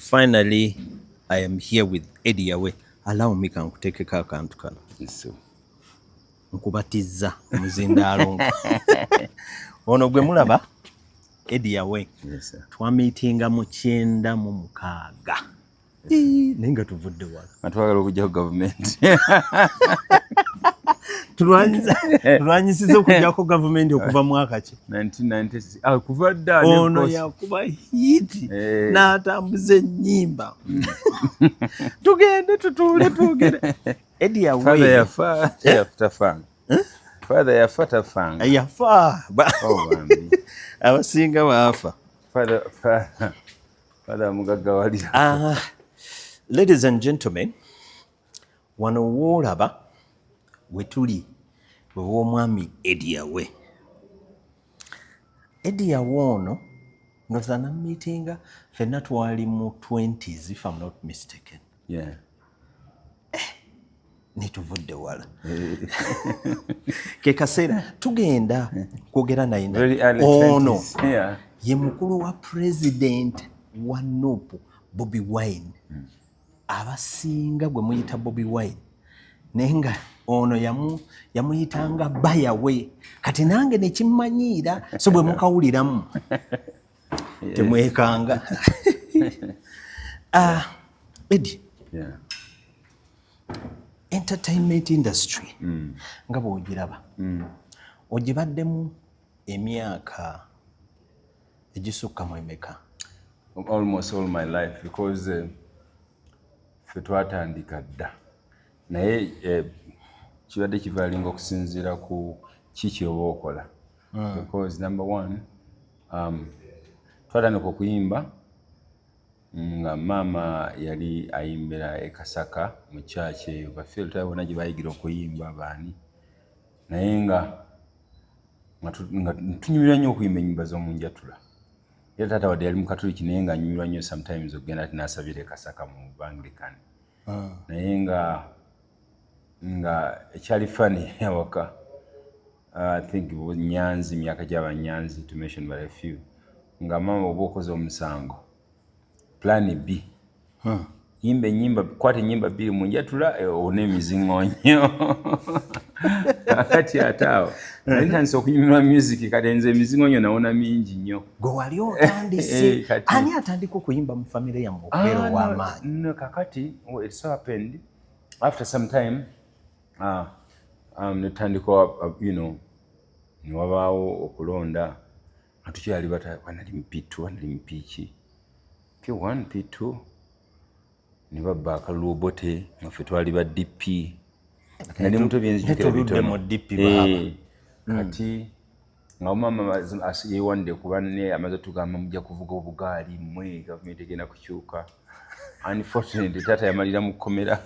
Finally, I am here with Eddie Yawe. Allow me kankuteekeko akantu kano. So, Nkubatizza omuzindaalo. Ono gwe mulaba Eddie Yawe. Yes, sir. Twamiitinga mu 96. Ii, naye nga tuvudde wala. Nga twagala okugyaho gavumenti. Tulwanyisiza okugyako gavumenti okuva mwaka ki? 1996. Ah, kuva dda ne Ono yakuba hit n'atambuza ennyimba. Tugende tutuule twogere. Eddie Father Yawe yafa tafanga. Father yafa tafanga. Yafa. Oh, bambi. Abasinga baafa. Father mugaggawalira. Ah, ladies and gentlemen, wano woolaba we tuli we w'omwami Eddie Yawe. Eddie Yawe ono ndowooza nammiitinga ffenna twali mu 20s, if I'm not mistaken. Netuvudde wala. Ke kaseera tugenda kwogera naye. Very early Ono 20s. Ye mukulu wa president wa NUP, Bobi Wine. Abasinga gwe muyita Bobi Wine, naye nga ono yamuyitanga bayawe. Kati nange nekimmanyiira, so bwe mukawuliramu temwekanga. Ah, Eddie, entertainment industry nga bw'ogiraba, ogibaddemu emyaka egisukka mu emeka? Almost all my life, because ffe twatandika dda, naye kibadde kivalinga okusinziira ku kiki oba okola, because number one, twatandika okuyimba nga maama yali ayimbira e Kasaka mu church eyo, baffe bonna gye bayigira okuyimba baani, naye nga tunyumirwa nnyo okuyimba ennyimba z'omu njatula. Era taata wadde yali mukatuliki, naye nga anyumirwa nnyo sometimes okugenda ati n'asabira e Kasaka mu Banglican, naye nga ekyali funny awaka, I think Nyanzi, myaka gy'abanyanzi, to mention but a few, nga maama oba okoze omusango, plan B, yimba enyimba, kwata enyimba bbiri mu njatula, owone emiziŋŋonyo. Kakati ate awo nali ntandise okunyumirwa music. Kati nze emiziŋŋonyo nawona mingi nnyo. Gwe wali otandise? Eh, Ani atandika okuyimba mu famire yammwe okubeera Ah, no, ow'amaanyi? No, kakati well, it so happened after some time, netandika, newabaawo okulonda nga tukyali bata, wanali mu P2, wanali mu P ki, P1, P2, ne babba akalulu Obote, nga ffe twali ba DP. Nali muto, byenzijukira Netuludde bitono. mu DP baaba. Kati nga maama yeewanidde ku banne, amaze tugamba, "Mujja kuvuga obugaali mmwe, gavumenti egenda kukyuka." Unfortunately, taata yamalira mu kkomera,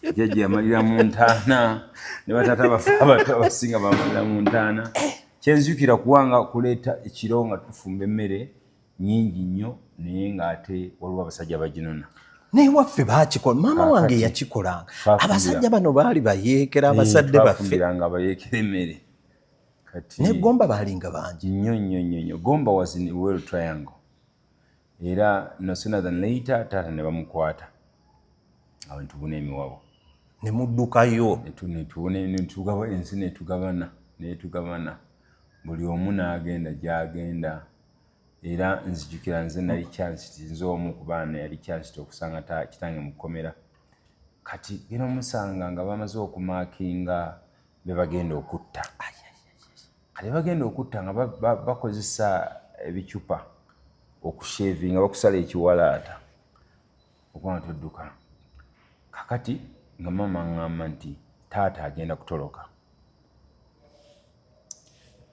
jjajja yamalira mu ntaana, ne bataata baffe abato abasinga bamalira mu ntaana. Kyenzijukira kuwanga kuleeta ekiro nga tufumba emmere nyingi nnyo, naye ng'ate waliwo abasajja baginona. Newaffe bakikola, maama wange Kaakati, yakikolanga. Twafumbira. Abasajja bano baali bayeekera abazadde baffe. Twafumbiranga abayeekera emmere. Kati Negomba baalinga bangi. Nnyo nnyo nnyo nnyo. Gomba was in Luweero Triangle, era no sooner than later taata ne bamukwata. Awo netubuna emiwabo. Ne muddukayo? Netugaba ensi, netugabana, buli omu n'agenda gy'agenda. Era nzijukira nze nali chance, nze omu ku baana yali chance okusanga kitange mu kkomera. Kati genda omusanga nga bamaze okumarkinga be bagenda okutta. Kati bagenda okutta nga bakozesa ebicupa okushavinga, bakusala ekiwalaata okuba nga todduka. Kakati nga maama ŋŋamba nti taata agenda kutoloka,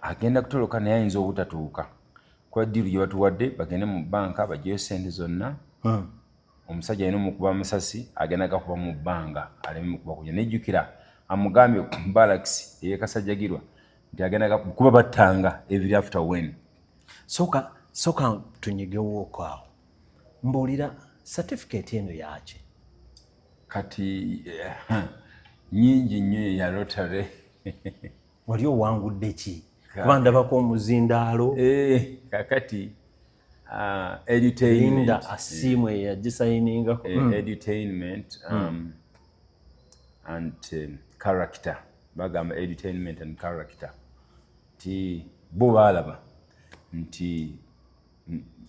agenda kutoloka, naye ayinza obutatuuka kuba deal gye batuwadde, bagende mu banka bagyeyo sente zonna. Omusajja alina omukuba amasasi, agenda gakuba mu bbanga aleme mukuba kuja. Nejjukira amugambye barracks eyekasajjagirwa nti agenda kuba battanga every after when. Sooka sooka tunyigewooko awo. Mbuulira, certificate eno yaki? Kati nyingi nnyo ya Rotary. Wali owangudde ki? Kuba ndabako omuzindaalo. Kakati Edutainment. Linda Asiimwe yagisayiningako. Edutainment and character. Bagamba edutainment and character, ti bo baalaba nti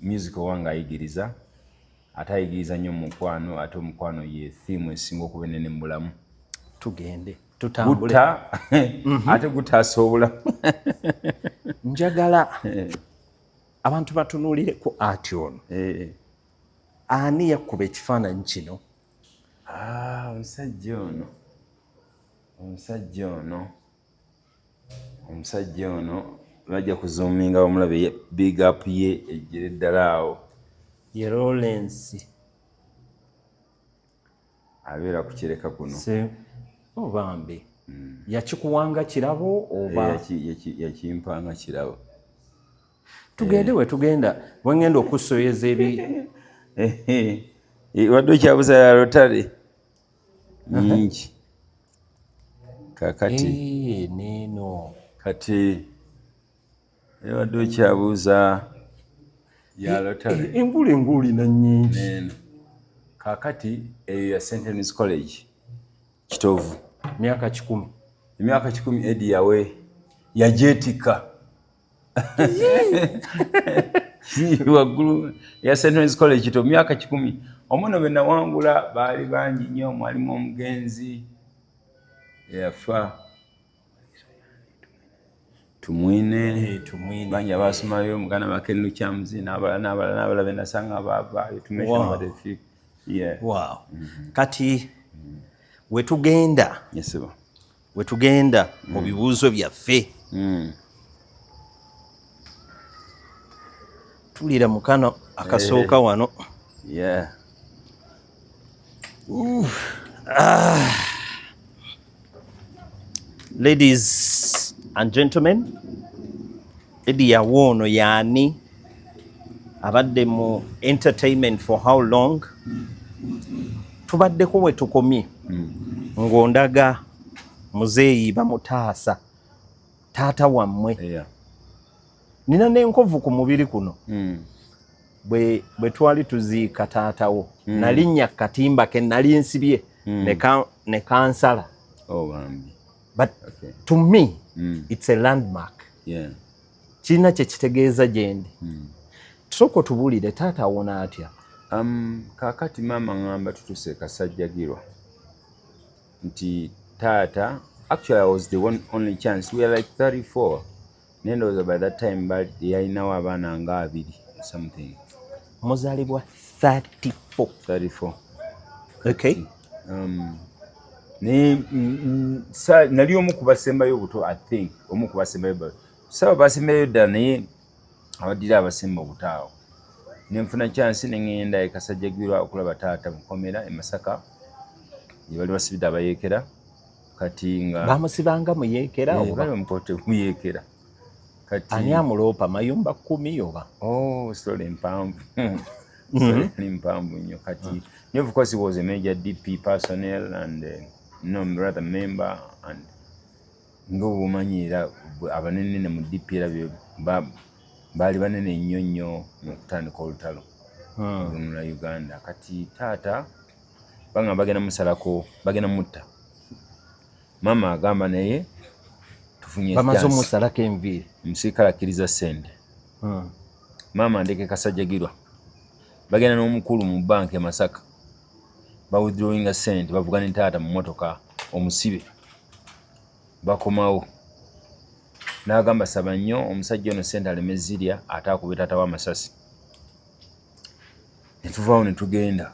music owange ayigiriza, ate ayigiriza nnyo mukwano, ate omukwano ye theme esinga okuba enene mu bulamu. Tugende tutambule. Gutta ate gutaasa obulamu. Njagala abantu batunuulireko ati ono. Ani yakkuba ekifaananyi kino? Ah, omusajja ono bajja kuzuuminga bamulabe. Big up ye ejjere ddala awo. Ye Lawrence. Abeera ku Kireka kuno. Obambi yakikuwanga kirabo oba? Yakimpanga kirabo. Tugende we tugenda, wengenda okusoyeza ebi. Wadde okyabuza ya Rotary nyingi kakati. Neeno. Kati wadde okyabuuza ya Rotary. Engulu enguulina nnyingi. Neeno kakati eyo ya St Henry's College Kitovu. Myaka 100. Emyaka 100 Eddy Yawe yajeetikka waggulu ya St Henry's College Kitovu, myaka 100. Omuno be nawangula baali bangi nnyo, mwalimu omugenzi eyafa Tumwine. Tumwine. Bangi abasomayo, muganda wa Lukyamuzi n'abalala n'abalala n'abalala benasanga baavaayo. Wow. Yeah. Wow. Kati wetugenda Yes, sir. wetugenda mu bibuuzo byaffe, tulira mukano akasooka wano. Ah. Ladies and gentlemen, Eddy Yawe ono yaani? Abadde mu entertainment for how long? Tubaddeko we tukomye ng'ondaga muzeeyi bamutaasa, taata wammwe. Nina n'enkovu ku mubiri kuno. Bwe twali tuziika taatawo, nalinnya katimba ke nali nsibye ne kansala. Oh, bambi. But to me it's a landmark. Kirina kye kitegeeza gye ndi. Tusooka otubuulire, taata awona atya? Kaakati maama ŋŋamba tutuse Kasajjagirwa nti taata, actually I was the one only chance, we are like 34, naye ndowooza by that time yalinawo abaana nga 20 something. Muzaalibwa 34? 34. Okay. Naye nali omu ku basembayo obuto, I think omu ku basembayo, saba basembayo ddala, naye abaddira abasemba obuto awo nenfuna chance neŋŋenda e Kasajjagirwa okulaba taata mukomera e Masaka gye bali basibidde abayeekera. Kati nga Bamusibanga muyeekera? Eh, Oba bali bamukote muyeekera. Kati ani amuloopa? Mayumba 10 oba? Oh, story mpanvu. Story ni mpanvu nnyo. Kati mm. Of course he was a major DP personnel and no, rather member, and nga bw'omanyi era abanenene mu DP era baali banene nnyo nnyo mu kutandika olutalo olunula Uganda. Kati taata banga bagenda musalako, bagenda mutta. Maama agamba naye tufunye Bamaze chance. Omusalako enviiri. Omusirikale akkiriza ssente. Maama ndeke Kasajjagirwa, bagenda n'omukulu mu banka e Masaka, bawithdrawinga sente, bavuga ne taata mu motoka omusibe, bakomawo n'agamba saba nnyo omusajja ono sente aleme zirya ate akube taata w'amasasi. Ne tuvaawo ne tugenda,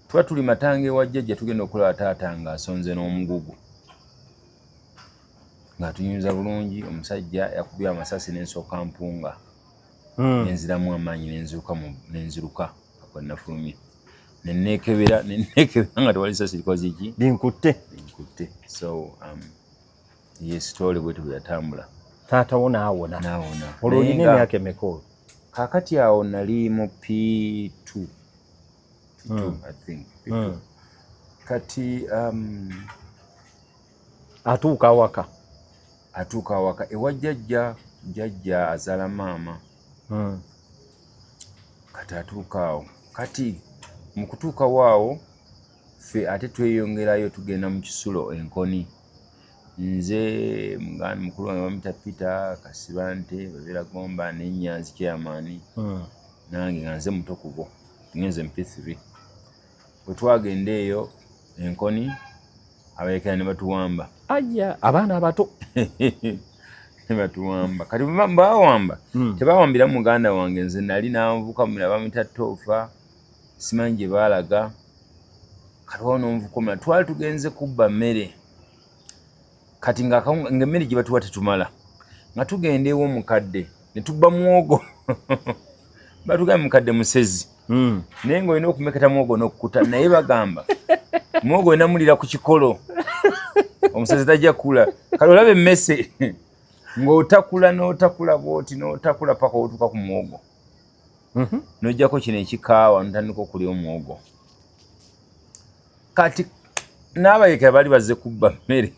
tuba tuli matanga ewa jjajja, tugenda okulaba taata ng'asonze n'omugugu ng'atunyumiza bulungi omusajja yakubye amasasi n'ensooka mpunga. Nenziramu amaanyi, nenziruka kwe nafulumye, nenekebera nenekebera nga tewali sasi likoze ki? Linkutte. Linkutte. So ye story bwetyo bwe yatambula. Taata wo n'awona? N'awona. Olwo Naye olina emyaka emeka olwo? Kaakati awo nali mu P2, P2, I think P2. Kati Atuuka awaka? Atuuka awaka ewa jjajja, jjajja azaala maama. Kati atuuka awo, kati mu kutuukawo awo, ffe ate tweyongerayo, tugenda mu kisulo Enkoni. Nze, muganda mukulu wange bamuyita Peter Kasibante, babeera Gomba, nenyanzi chairman, nange nga nze muto kubo, ngenze mu P3. Bwe twagenda eyo Enkoni, abayekera ne batuwamba. Aya, abaana abato! Ne batuwamba. Kati bawamba, tebawambira muganda wange, nze nali nanvuka muna, bamuyita Toofa, simanyi gye baalaga. Kati wawo n'omuvuka omulala, twali tugenze kubba mmere. Kati ng'emmere gye batuwa tetumala, nga tugenda ew'omukadde ne tubba muwogo. Batugambye mukadde musezi, naye ng'olina okumeketa muwogo n'okkuta, naye bagamba muwogo olina mulira ku kikolo, omusezi tajja kula. Kale olaba emmese ng'otakula n'otakula bwoti n'otakula paka otuuka ku muwogo, n'ojjako kino ekikaawa, n'otandika okulya omuwogo. Kati n'abayekera baali bazze kubba mmere.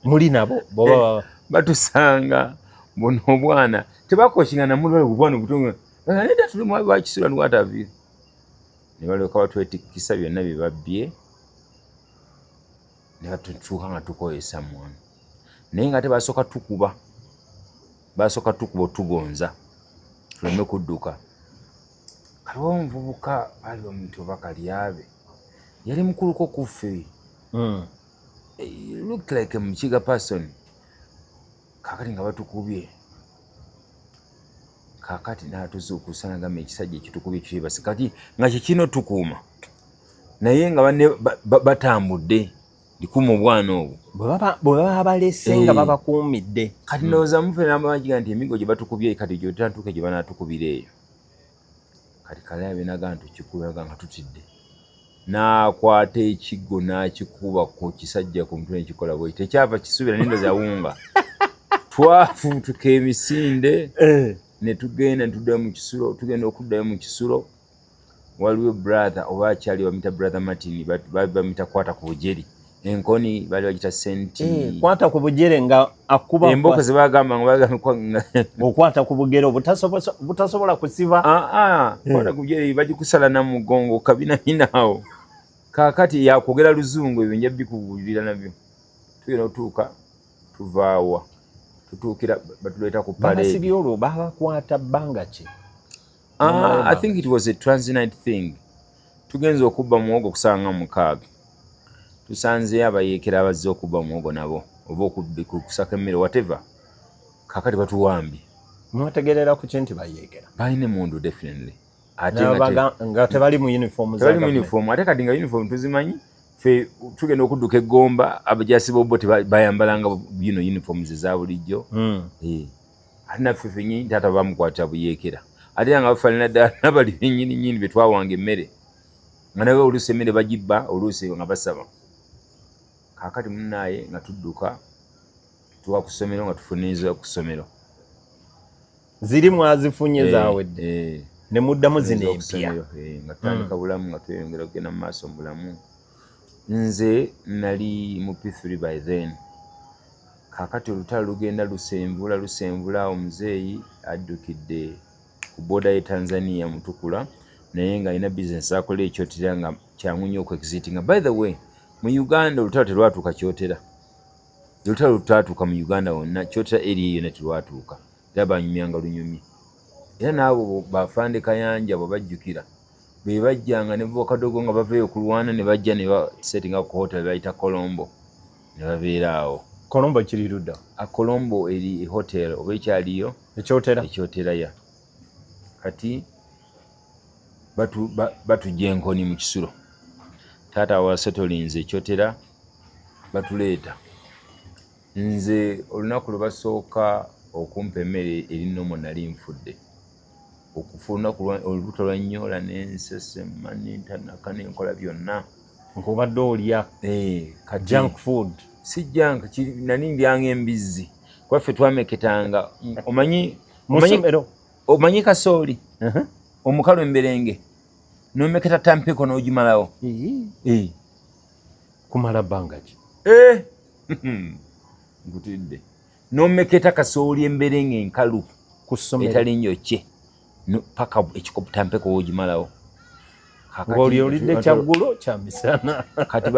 Muli nabo boba? Batusanga buno obwana tebakokinga namulwale, obwana obuto, nedda, tuli bakisula niwataviira, ne balyoka batwetikkisa byonna bye babbye, ne batutuuka nga tukozesa mwana. Naye nga tebasooka tukuba, basooka tukuba otugonza tuleme kudduka. Kati wa omuvubuka baali bamuyita oba Kalyabe, yali mukuluko kuffe. Looked like a Mukiga person. Kakati nga batukubye, kakati natuzuukusa nagamba, ekisajja ekitukubye kiribase. Kati nga kikina otukuuma, naye nga banne batambudde, ndikuuma obwana obwo. Bwe baba balese nga babakuumidde. Kati ndowooza mufe namagiga nti emigo gye batukubye kati gyotatuuka gye banatukubira eyo. Kati Kalyabe naga nti tukikulaga nga tutidde, n'akwata ekiggo n'akikuba ku kisajja ku mutwe, nekikola bwe tekyava kisuubira nindo zawunga. Twafuutuka emisinde ne tugenda ne tuddayo mu kisulo. Tugenda okuddayo mu kisulo, waliwo brother oba akyali, bamuyita Brother Martin, baali bamuyita Kwata ku Bujeri. Enkoni baali bagita Senti. Kwata ku Bujere nga akuba? Emboko ze bagamba nga bagamba. Okwata ku bugere butasobola kusiba. Ah, ah, kwata ku bujere bagikusala na mugongo kabinabinaawo. Kaakati yakwogera luzungu, ebyo nja bikubuulira nabyo. Tugenda otuuka, tuvaawa tutuukira, batuleeta ku parade. Babasibye olwo babakwata bbanga ki? Ah, I think it was a transient thing. Tugenze okubba muwogo kusanga 6, tusanzeyo abayeekera abazze okubba muwogo nabo, oba okusaka emmere, whatever. Kakati batuwambye. Mwategerera ku ki nti bayeekera? Balina emundu definitely, ate nga tebali mu uniform? Tebali mu uniform. Ate kati nga uniform tuzimanyi fe. Tugenda okudduka eggomba, abajasi bobo bayambalanga bino uniforms eza bulijjo. Ate naffe fenyini taata bamukwata buyeekera, ate nga bafaanana ddala nabali benyini nyini betwawanga emmere, nga nawe oluusi emmere bagibba, oluusi nga basaba. Kaakati munaaye nga tudduka tuwa ku ssomero, nga tufuniza ku ssomero. Ziri mwazifunye zawedde, ne muddamu zino empya. Nga tutandika bulamu, nga tweyongera okugenda mu maaso mu bulamu. Nze nali mu P3 by then. Kaakati olutalo lugenda lusenvula lusenvula. Omuzeeyi addukidde ku border ye Tanzania Mutukula, naye ng'alina bizinesi akola ekyotera, nga kyangu nnyo okuexitinga. By the way, mu Uganda olutalo terwatuuka Kyotera. Olutalo lutatuuka mu Uganda wonna, Kyotera area yonna terwatuuka, era banyumyanga lunyumye. Era naabo bafande Kayanja bwe bajjukira, be bajjanga ne Kadogo nga bavayo okulwana, ne bajja ne basetinga ku hotel bayita Colombo, ne babeera awo. Colombo kiri ludda? A Colombo eri hotel oba ekyaliyo. Ekyotera? Ekyotera ya. Kati batujja Enkoni mu kisulo, taata wasetolinze Ekyotera, batuleeta. Nze olunaku lwe basooka okumpa emmere eri nomo, nali nfudde okufa olunaku, olubuto lwannyola, nensesema, nentanaka, nenkola byonna. Nkubadde olya junk food? Si junk, nali ndyanga embizzi, kwaffe twameketanga, omanyi. Musomero? Omanyi kasooli omukalu emberenge, nomeketa tampeko n'ogimalawo. Kumala bbanga ki? Nkutidde, nomeketa kasooli emberenge enkalu ku ssomero? Etali njokye. Paka ekikopo tampeko wogimalawo. Ng'oli olidde kyaggulo kya misana. Kati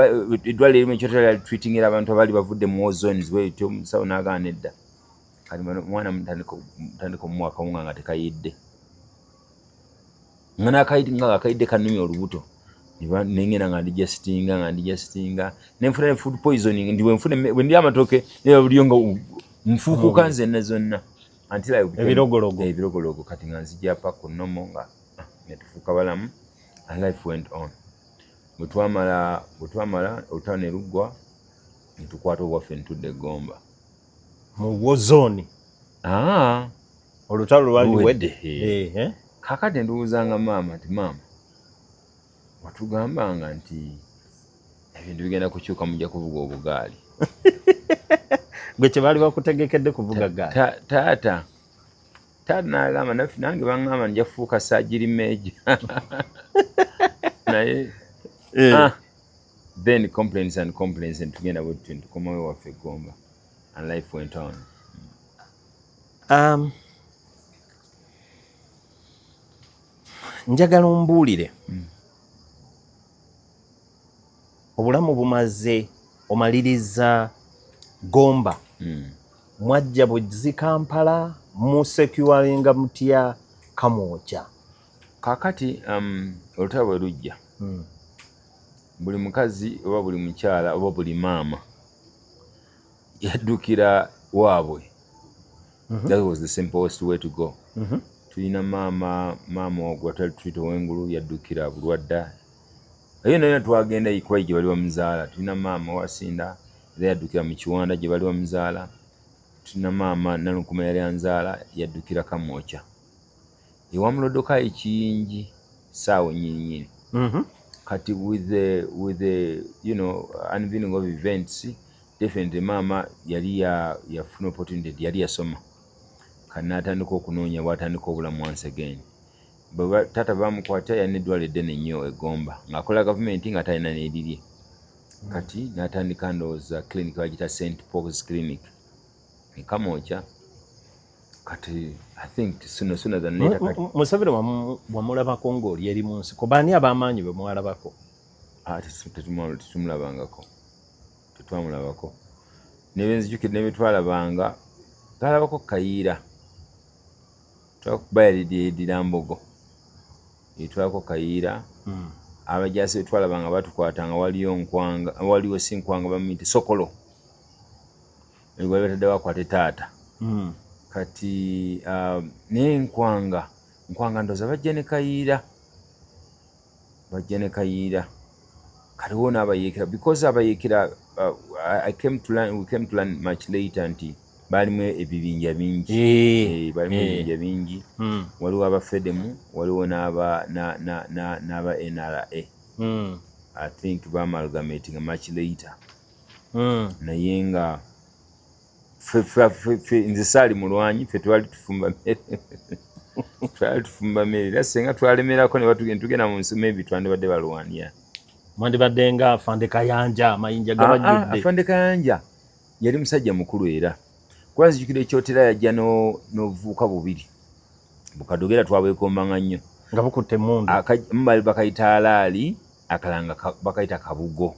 eddwaliro erimu ekyotera lyali treatingira abantu abaali bavudde mu war zones bwetyo, omusawo n'agaana edda. Kati omwana mutandika omuwa akawunga nga tekayidde, nga nakayidde, nga akayidde kanumya olubuto. Nengenda nga ndigestinga, nga ndigestinga, nenfuna ne food poisoning, ndi bwenfuna bwe ndya amatooke buliyo nga nfuukuka nzenna zonna until I became- Ebirogologo. Ebirogologo. Kati nga nzija paka ku normal, nga netufuuka balamu and life went on. Bwe twamala olutalo ne luggwa, netukwata obwaffe netudda e Gomba. Mu war zone? Ah, olutalo lwali luwedde. luwedde. Eh, eh? Kakati ndowoozanga maama nti, maama, watugambanga nti ebintu bigenda kukyuka, mujja kuvuga obugaali. Gwe kye baali bakutegekedde kuvuga gaali? Taata n'agamba, nange baŋŋamba nja kufuuka surgery major, naye then complaints and complaints and tugenda bwe tutyo ntukomawo waffe e Gomba and life went on. Njagala ombuulire, obulamu bumaze omaliriza Gomba, mwajja buzzi Kampala, musecuringa mutya Kamwokya? Kaakati olutalo bwe lujja, buli mukazi oba buli mukyala oba buli maama yaddukira waabwe. That was the simplest way to go. Tulina maama ogwa twali tuyita ow'engulu, yaddukira Bulwadda. Eyo nayo twagenda kuba gye bali bamuzaala. Tulina maama wasinda, era yaddukira mu Kiwanda gye bali bamuzaala. Tulina maama Nalunkuma, yali anzaala, yaddukira Kamwokya ewa Mulodokayi Kiyingi saawa nyininyini. Kati with the unveiling of events, definitely maama yali yafuna opportunity, yali yasoma. Kati n'atandika okunoonya bw'atandika obulamu once again. Taata bamukwata, yalina eddwaliro eddene nnyo e Gomba ng'akola gavumenti nga talina n'erirye. Kati n'atandika, ndowooza clinic bagiyita St Paul's Clinic e Kamwokya. Kati I think sooner, sooner than later, kati Museveni wamulabako ng'oli eri mu nsiko? Baani ab'amaanyi bwe mwalabako? Ah, tetumulabangako, tetwamulabako. Nebenzijukire nebetwalabanga, twalabako Kayiira, twakuba yali Mbogo, twalabako Kayiira. Abajasi betwalabanga batukwatanga, waliyo Nkwanga, waliwo si Nkwanga, bamuyite Sokolo, gwali batadde bakwate taata. Kati naye Nkwanga ndowooza bajja ne Kayiira, bajja ne Kayiira. Kati wo n'abayeekera, because abayeekera, I came to learn, we came to learn much later nti baalimu ebibinja bingi. Baalimu ebibinja bingi. Waliwo abafedemu, waliwo n'aba n'aba NRA. I think baamalgamating much later. Naye nga nze saali mulwanyi, ffe twali tufumba mmere, twali tufumba mmere. Era senga twalemerako ne tugenda mu nsi, maybe twandibadde balwanya. Mwandibadde nga Afande Kayanja, amayinja gabajjudde. Afande Kayanja yali musajja mukulu, era kuba nzijukira ekyotera yajja n'obuvubuka bubiri bukadogera, twabwekombanga nnyo. Nga bukutte emmundu? Mubali bakayita Alaali, akalanga bakayita Kabugo.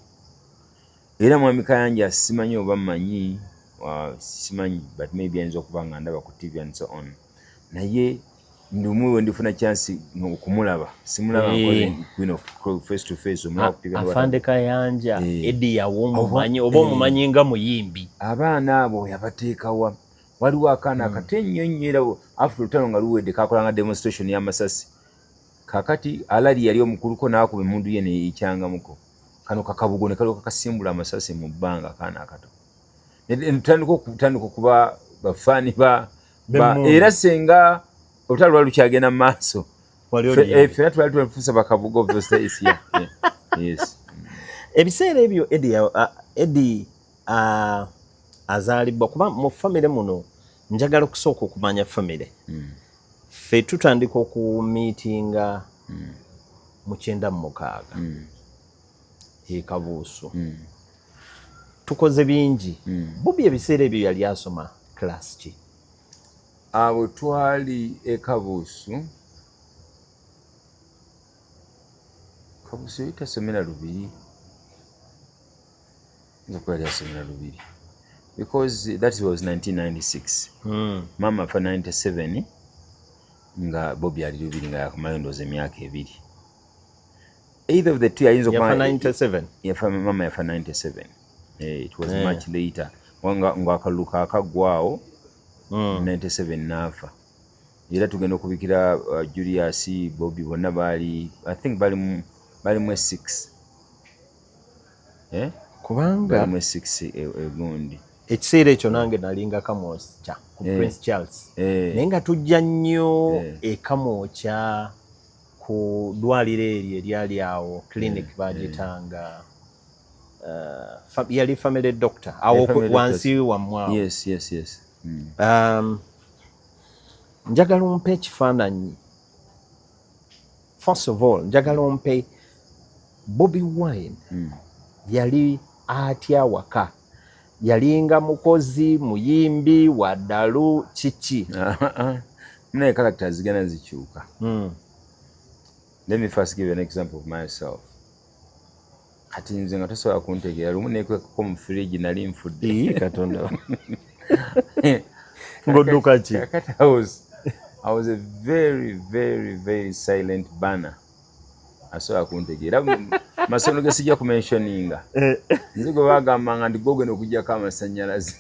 Era mwami Kayanja simanyi oba mmanyi, simanyi, but maybe ayinza okuba nga ndaba ku TV and so on, naye ndumwe we ndifuna chance okumulaba, simulaba face to face. Afande Kayanja Edi yawo omumanyi oba omumanyi nga muyimbi? Abaana abo yabateekawa. Waliwo akaana akato ennyo nnyo, era after olutalo nga luwedde kakolanga demonstration y'amasasi. Kakati Alali yali omukuluko, n'akuba emundu ye neyekyangamuko kano kakabugo ne kalyoka kasimbula amasasi mu bbanga. Akaana akato tutandika okuba bafaani ba era senga olutalo lwali lukyagenda mu maaso, ffena twali twefuusa bakabugo of those days. Yes. Ebiseera ebyo Edi azaalibwa, kuba mu famire muno njagala okusooka okumanya famire. Ffe tutandika okumiitinga mu 96 ekabuusu. Tukoze bingi. Bubi ebiseera ebyo yali asoma class ki? Abo twali ekabuusu. Kabusi tasomera Lubiri, nza kuba yali asomera Lubiri because that was 1996. Mama afa 97 nga Bobi ali Lubiri, nga yakamalayo ndowooza emyaka 2, either of the two ayinza Yafa 97? Yafa, mama yafa 97. It was much later nga akalulu kaakaggwawo. 97 naafa, era tugenda okubikira Julius, Bobby bonna baali, I think bali mu 6, eh? Kubanga bali mu 6 egundi. Ekiseera ekyo nange nalinga Kamwokya ku Prince Charles, naye nga tujja nnyo e Kamwokya ku ddwaliro eryo eryali awo, clinic bagitanga yali family doctor awo wansi wammwe awo. Yes. Njagala ompe ekifaananyi. First of all, njagala ompe Bobi Wine yali atya waka? Yalinga mukozi, muyimbi, waddalu, kiki? Naye characters zigenda zikyuka. Let me first give you an example of myself. Kati nze nga tosobola kuntegeera, lumu nekwekako mu fridge, nali nfudde. Katonda, ng'odduka ki? Kakati I was a very very very silent banner, asobola kuntegeera masono ge sijja kumentioninga. Nze gwe bagambanga nti gwogenda okugjako amasanyalaze.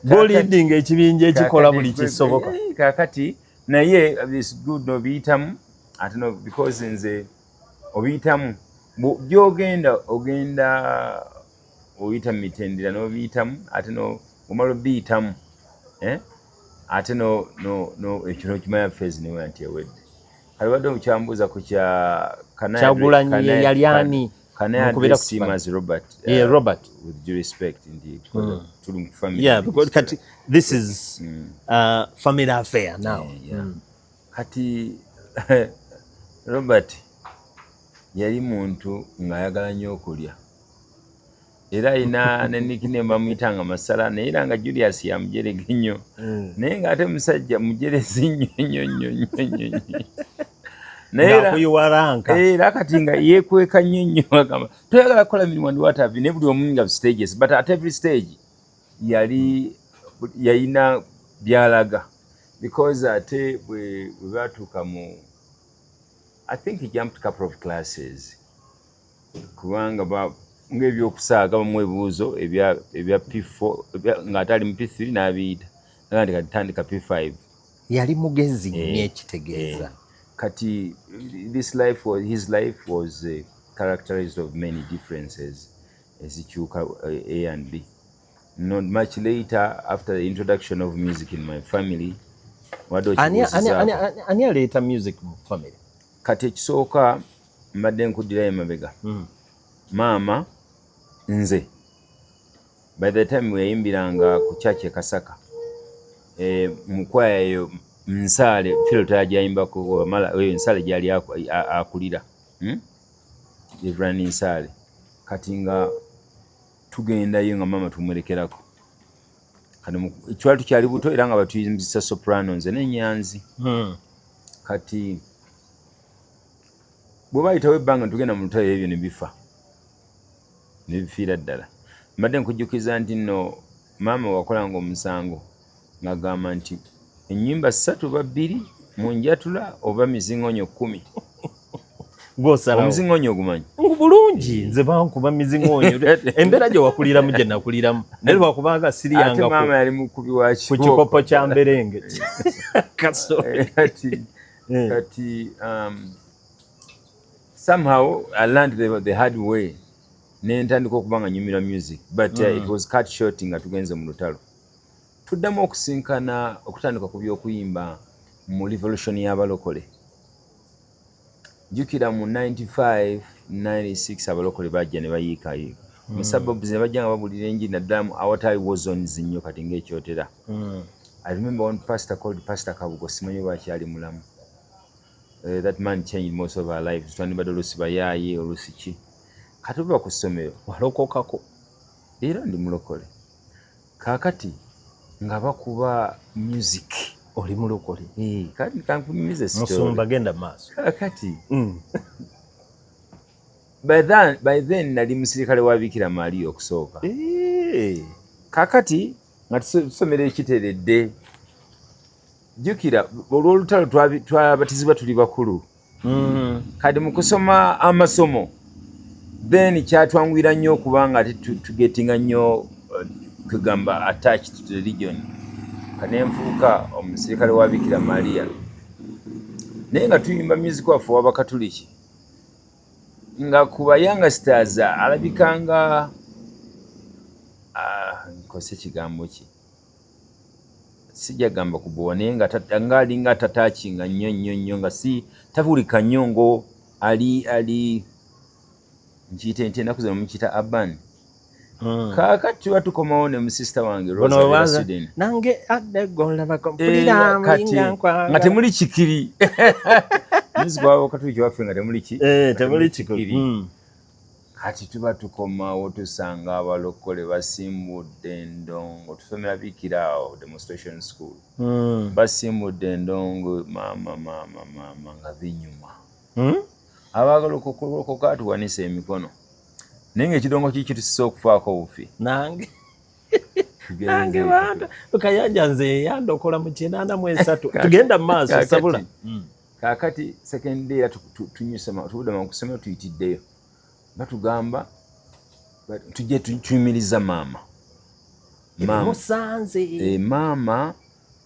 Gw'oleadinga ekibinja ekikola buli kisoboka. Kakati naye it's good nobiyitamu ate no, because nze obiyitamu gyogenda, ogenda oyita mu mitendera n'obiyitamu, ate omala obiyitamu, eh? Ate no no ekyo n'okimanya phase newe nti ewedde. Kale wadde okyambuuza ku kya Kyagulanyi, ye yali ani? Can I address him as Robert? Yeah, Robert. With due respect, indeed. Tuli mu family. Yeah, because kati this is family affair now. Yeah. Kati Robert yali muntu ng'ayagala nnyo okulya, era alina ne nickname bamuyitanga Masala, naye era nga Julius yamujerega ennyo, naye ng'ate musajja mujerezi nnyo nnyo nnyo nnyo nnyo nnyo. Naye ranka. Era kati nga yeekweka nnyo nnyo, agamba toyagala kukola mirimu and what have you, naye buli omu nga stages, but at every stage yali yalina byalaga, because ate bwe batuuka mu, I think he jumped couple of classes, kubanga ng'ebyokusaaga bamu ebibuuzo ebya P4 ng'ate ali mu P3 n'abiyita, nga nti kati tandika P5. Yali mugezi nnyo, ekitegeeza. Kati this life was, his life was characterized of many differences ezikyuka, A and B. Not much later, after the introduction of music in my family, wadde okibuuzizaako. Ani aleeta music mu family? Kati ekisooka mbadde nkuddirayo emabega. Maama nze by the time weyayimbiranga ku church e Kasaka, mu kwaya eyo Nsaale Philo tyagiyimbako, eyo Nsaale gyali akulira, Reverend Nsaale. Kati nga tugendayo nga maama tumulekerako, kati twali tukyali buto, era nga batuyimbisa soprano, nze n'Enyanzi. Kati bwe bayitawo ebbanga ntugenda mu lutalo, ebyo ne bifa, ne bifiira ddala. Mbadde nkujjukiza nti nno maama wakolanga omusango ng'agamba nti ennyimba ssatu oba bbiri mu njatula oba miziŋonyo 10. Gwosalawo. Omuziŋonyo ogumanyi? Bulungi, nze bankuba miziŋonyo. Embeera gye wakuliramu gye nakuliramu, naye lwakubanga Ate siriyanga maama yali mukubi wa ku kikopo kya mberenge kaso. Kati kati somehow I learned the hard way, nentandika okuba nga nyumira music, but it was cut short nga tugenze mu lutalo. Tuddamu okusinkana okutandika ku byokuyimba mu revolution y'abalokole. Jjukira mu 95 96 abalokole bajja ne bayiikayiika mu suburbs, ne bajja nga babulira enjiri, naddala mu awatali war zones nnyo kati ng'ekyotera. I remember one pastor called Pastor Kabugo, simanyi oba akyali mulamu. That man changed most of our lives. Twandibadde oluusi bayaaye, oluusi ki. Kati oba ku ssomero. Walokokako? Era ndi mulokole. Kaakati nga bakuba music. Oli mulokole. Eh, kati kankunyumize story. Musumba, genda maaso. Kati by then nali musirikale wa Bikira Maria okusooka. Kakati nga tusomera ekiteredde, jjukira olw'olutalo twabatizibwa tuli bakulu. Kati mu kusoma amasomo then kyatwanguyira nnyo okubanga ate tugetinga nnyo kugamba attached to the religion. Kanenfuuka omusirikale wa Bikira Maria, naye nga tuyimba music waffe ow'Abakatuliki, nga ku ba youngsters alabika nga nkose ekigambo ki, sijja gamba kubowa, naye nga alinga atatakinga nnyo nnyo nnyo, nga si tabuulika nnyo, ngo ali nkiyite nti ennaku zino mukiyita urban. Kaakati tuba tukomawo ne musista wange Bono Rosa baza Sweden. Nange adegolabako Eh, mpulira kati mulinga nkwagala. nga temuli kikiri, music w'Abakatuliki waffe nga temuli ki. Eh, temuli kikiri. Kati tuba tukomawo tusanga abalokole basimbudde endongo. Tusomera Bikira awo demonstration school. Basimbudde endongo, maama maama maama, nga binyuma. Abaagala okulokoka tuwanise emikono, naye nga ekidongo kiki kitusisa okufaako obufi. Nange Tugenze. Nange banda Kayanja nze yandokola mu 83. Tugenda mu maaso. Sabula. Kaakati second day era tunyuse tuvudde mu kusomero, tuyitiddeyo, batugamba tujje tuyimiriza maama. Maama Musanze. Eh,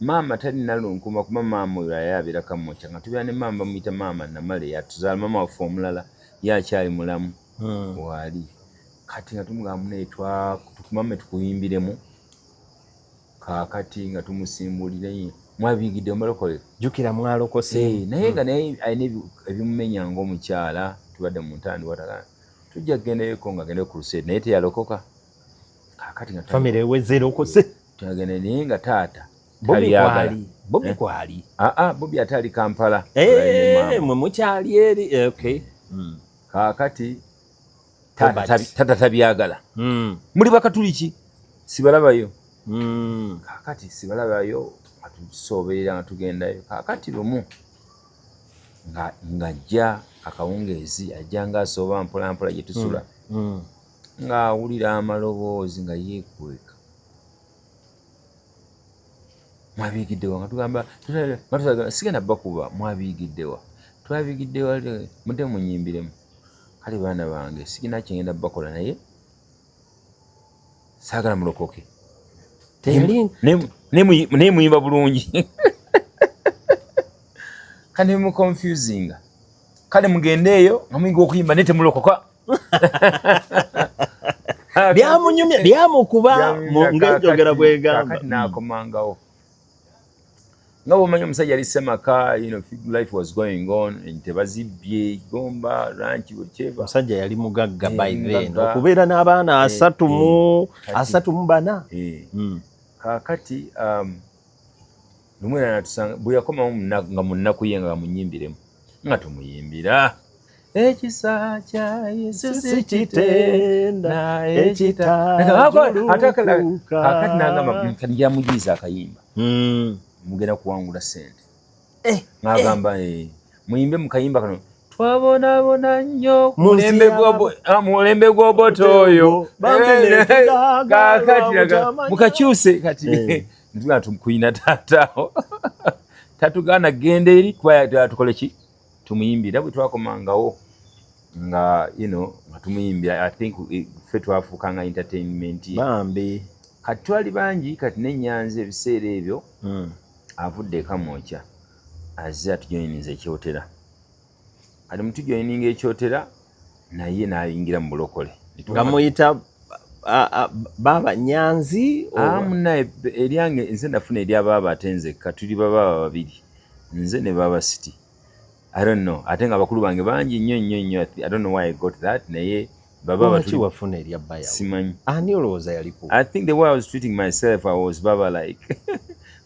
maama talina lunkuma, kuba maama oyo aye abeera Kamwokya, nga tubeera ne maama bamuyita maama Namale, yatuzaala, maama waffe omulala ye akyali mulamu. Waali kati nga tumugamba, munaye tukumame tukuyimbiremu. Kaakati nga tumusimbulire, mwabiyigidde mubalokole. Jjukira mwalokose. Eh, naye nga naye alina ebimumenya ng'omukyala, tubadde mu ntandi wataka tujja kugendayoko nga agende ku crusade, naye teyalokoka. Kaakati nga Famire eweze erokose. Tugenda, naye nga taata Bobi tabyagala. kwali, Bobi Eh? kwali. Aa, Bobi ate ali Kampala. Eh, Alina maama. mwe mukyali eri. Eh, okay. Kaakati taata Robert. taata tabyagala. Muli Bakatuliki, sibalabayo. Kaakati sibalabayo, nga tusoberera nga tugendayo. Kaakati lumu nga ng'ajja akawungeezi, ajja nga asooba mpola mpola gye tusula, ng'awulira amaloboozi nga yeekweka, "Mwabiyigiddewa?" Nga tugamba nga tugamba, "Sigenda bakuba, mwabiyigiddewa?" "Twabiyigiddewa." "Mudde munyimbiremu." "Kale baana bange, sigina kyengenda bakola, naye saagala mulokoke." Teyali Naye muyimba bulungi, kale muconfusinga, kale mugende eyo nga muyiga okuyimba naye temulokoka. Lyamunyumya, lyamukuba ng'enjogera bwegamba. Kakati n'akomangawo, nga bwomanyi omusajja ali semaka, life was going on, ente bazibbye, gomba ranch, whichever. Omusajja yali mugagga. Eh, By then mugagga. okubeera n'abaana asatu mu 34. Eh. Kaakati lumu era natusanga bwe yakomawo nga mu nnaku ye, nga munyimbiremu, nga tumuyimbira ekisa kya Yesu sikitenda. Ekitaajulukuka. Kakati nagamba, "Kati njamujiiza akayimba, mugenda kuwangula sente." Eh, ng'agamba, "Eh, muyimbe mu kayimba kano, twabonaabona nnyo ku Mu nsi mulembe mulembe gw'Obote oyo." Bambi Eh, ne tudaaga kaakati lwa mukakyuse kati. Ntugamba tumukuyina taataawo, tatugaana genda eri kuba tukole ki, tumuyimbira. Bwe twakomangawo nga nga tumuyimbira, I think ffe twafuukanga entertainment ye. Bambi. Kati twali bangi, kati nenyanza ebiseera ebyo avudde e Kamwokya, azze atujoyininza ekyotera. Kati mutujoyininga ekyotera, naye n'ayingira mu bulokole. Nga muyita baaba Nyanzi oba? Munaye, eryange nze nafuna erya baaba, ate nzekka tuli babaaba babiri, nze ne baaba City. I don't know, ate nga bakulu bange bangi nnyo nnyo nnyo. I don't know why I got that, naye baba Lwaki batuli wafuna erya bba yawe? Simanyi. Ani olowooza yaliku? I think the way I was treating myself, I was baba like,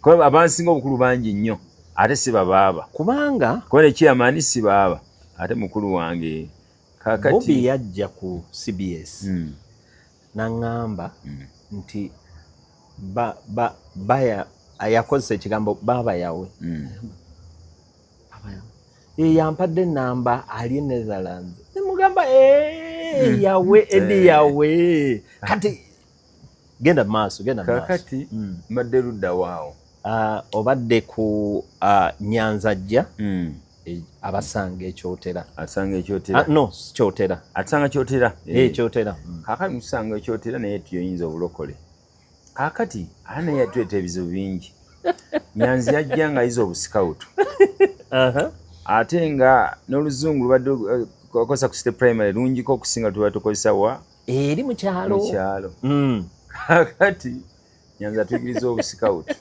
kuba abansinga obukulu bangi nnyo, ate si babaaba. Kubanga kuba nekyamaani si baaba, ate mukulu wange kakati. Bobi yajja ku CBS n'aŋŋamba nti baya Yakozesa ekigambo baaba yawe. Baaba yawe. Yampadde enamba, ali e Netherlands. Nemugamba, "Eh, yawe Eddy yawe." Kati genda maaso, genda maaso. Kakati mbadde ludda waawo? Ah, obadde ku Nyanza jja abasanga ekyotera. Asanga ekyotera. Ah, no, si Kyotera. Atusanga Kyotera. Eh, Kyotera. Kaakati mutusanga ekyotera, naye tuyoyinza obulokole. Kaakati ate naye yatuleeta ebizibu bingi. Nyanzi yajja nga ayiza obusikawutu, ate nga n'oluzungu lubadde okozesa ku state primary lungiko okusinga tuba tukozesa wa eri mu kyalo. Mu kyalo. Kaakati Nyanzi atuyigiriza obusikawutu,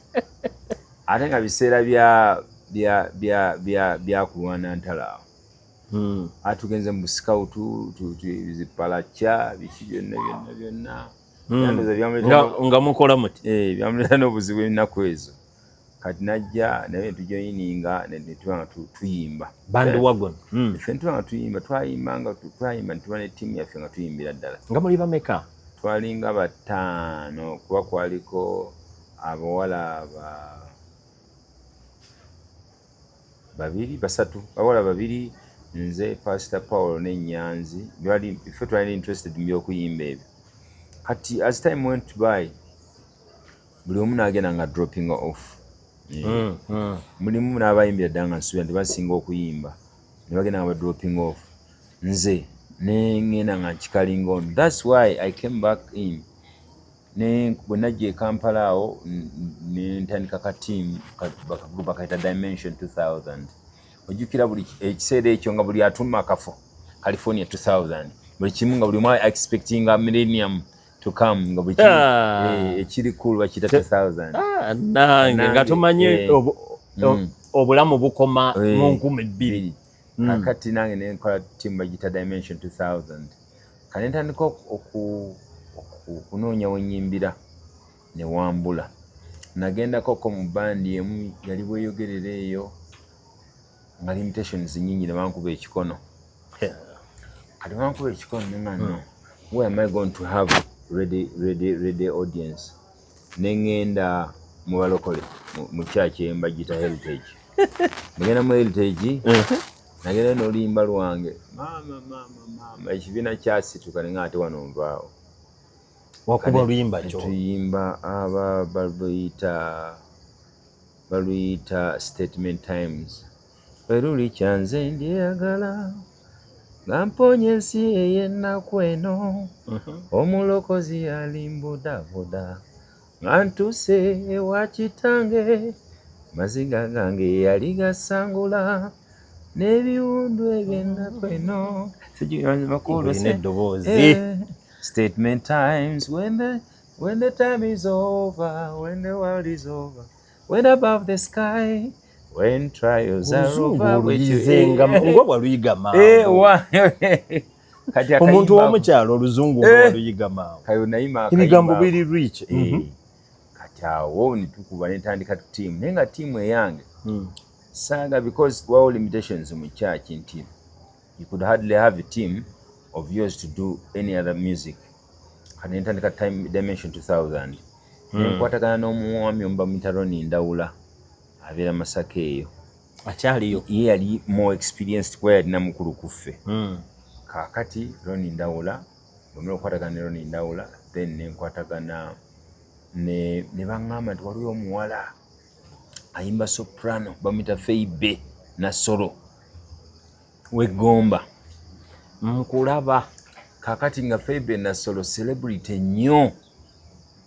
ate nga biseera bya bya bya bya byakulwana ntalo awo. Atugenze mu busikawutu, zipalakya, biki byonna byonna byonna. Yandoza byamuleetera Nga mukola muti. Eh, byamuleetera n'obuzibu ennaku ezo. Kati najja naye netujoyininga, netuba nga tuyimba. Bandwagon. Ffe netuba nga tuyimba, twayimba nga twayimba, netuba ne ttiimu yaffe nga tuyimbira ddala. Nga muli bameka? Twalinga bataano, kuba kwaliko abawala ba babiri, basatu, abawala babiri, nze, Pastor Paul ne Nyanzi. Twali ffe twali interested mu byokuyimba ebyo. Kati as time went by, buli omu n'agenda nga dropping off. Mulimu n'abayimbira ddala nga nsuubira nti basinga okuyimba, ne bagenda nga ba dropping off. Nze ne ŋŋenda nga nkikalinga on. That's why I came back in. Ne bwe najja e Kampala awo, ne ntandika ka team ka group bakayita Dimension 2000. Ojjukira buli ekiseera ekyo nga buli atuma akafo California 2000, buli kimu nga buli omu expectinga millennium to come, nga buli kimu ekiri cool bakiyita 2000. Ah, nange nga tumanyi obulamu bukoma mu 2000. Kakati nange nenkola team bagiyita Dimension 2000. Kale ntandika okunoonya wenyimbira ne wambula. Nagendakoko mu bandi emu yali bweyogerera eyo, nga limitations nyingi, ne bankuba ekikono. Kati bankuba ekikono, nenga no, where am I going to have ready, ready, ready audience? Neŋŋenda mu balokole mu church embagita Heritage. Nagenda mu Heritage, nagenda n'oluyimba lwange, maama maama maama, ekibiina kyasituka, nenga ate wano nvaawo. Wakuba oluyimba kyo? Tuyimba aba baluyita Statement Times. Bwe kyanze ndyeyagala nga mponya ensi ey'ennaku eno, omulokozi alimbudabuda nga ntuuse ewa kitange, maziga gange yali gasangula n'ebiwundu eby'ennaku eno. Olina eddoboozi. Statement times, when the time is over, when the world is over, when above the sky, when trials are Oluzungu over. oluyize nga nga bwaluyiga mangu. Kati Omuntu w'omukyalo, oluzungu nga waluyiga mangu. Kayo nayima Ebigambo akayimba. biri rich. Kati awo nitukuba netandika tiimu, naye nga tiimu eyange saaga, because wawo limitations mu church nti you could hardly have a team of yours to do any other music. Kati nentandika time Dimension 2000, nenkwatagana n'omwami omu bamuyita Roni Ndawula, abeera Masaka eyo. Akyaliyo? Ye yali more experienced kuba yalina mukulu ku ffe. Kaakati Roni Ndawula, bwemala okukwatagana ne Roni Ndawula, then nenkwatagana ne baŋŋamba nti waliwo omuwala ayimba soprano bamuyita Feibe Nasolo w'Eggomba. Nkulaba. Kaakati nga Feibe Nasolo celebrity nnyo,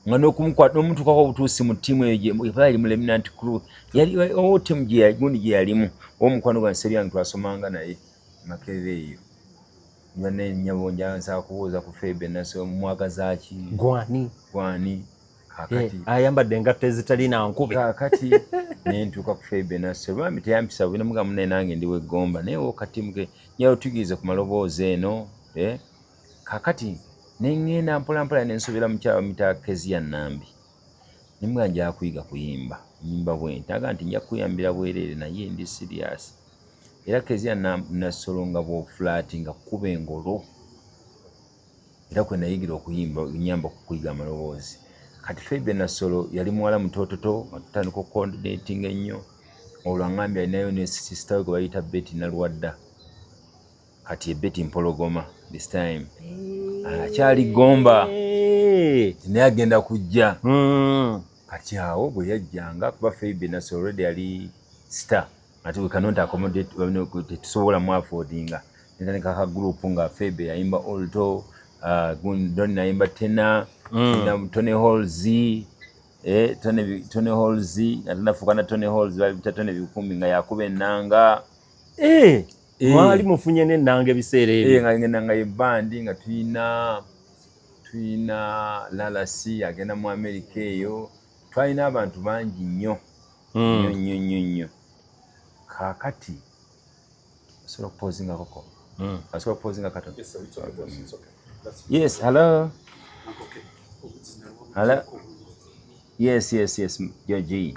nga n'okumukwata n'omutuukako obutuusi mu ttiimu eyo eba yali mu Remnant Crew, yali owo ttiimu gundi gye yalimu, omukwano gwange Seryange twasomanga naye Makerere eyo. Banne nnyabo, nsaba kubuuza ku Feibe Nasolo, mumwagaza ki? Gwani? Gwani? Kaakati Ayambadde engatto ezitalina nkube. Kaakati nentuuka ku Feibe Nasolo, bambi teyampisa bubi, namuga munne nange ndi w'Eggomba, naye wo katiimu ke nyawo tuyigirize ku maloboozi eno. Kaakati neŋŋenda mpola mpola, nensobera mukyala bamuyita Kezia Nambi, nemuga nja kuyiga kuyimba, nyimba bwenti. Naga nti nja kuyambira bwereere, naye ndi serious. Era Kezia Nasolo nga bwofulaati nga kuba engolo, era kwe nayigira okuyimba, nyamba kukuyiga amaloboozi. Kati Febe Nassolo yali muwala mutototo nga tutandika okucoordinating ennyo. Olwo aŋambye alinayo ne sister we gwe bayita Betty Nalwadda, kati ye Betty Mpologoma this time, akyali Gomba, naye agenda kujja. Kati awo bwe yajjanga, kuba Febe Nassolo already yali star, ati we cannot accommodate, tetusobola mu affordinga. Netandika ka group nga Febe yayimba alto, Don nayimba tenor, Tony Halls, Tony Halls ate nafuuka na Tony Halls, balita Tony Bikumi nga yakuba ennanga. Mwali mufunye n'ennanga ebiseera ebyo? Nga ennanga ye bandi, nga tuyina Lalasi agenda mu America eyo, twalina abantu bangi nnyo nnyo nnyo nnyo nnyo. Kaakati osobola okupausingakoko? Osobola okupausinga katono? Yes, hello, hello, yes, Georgie.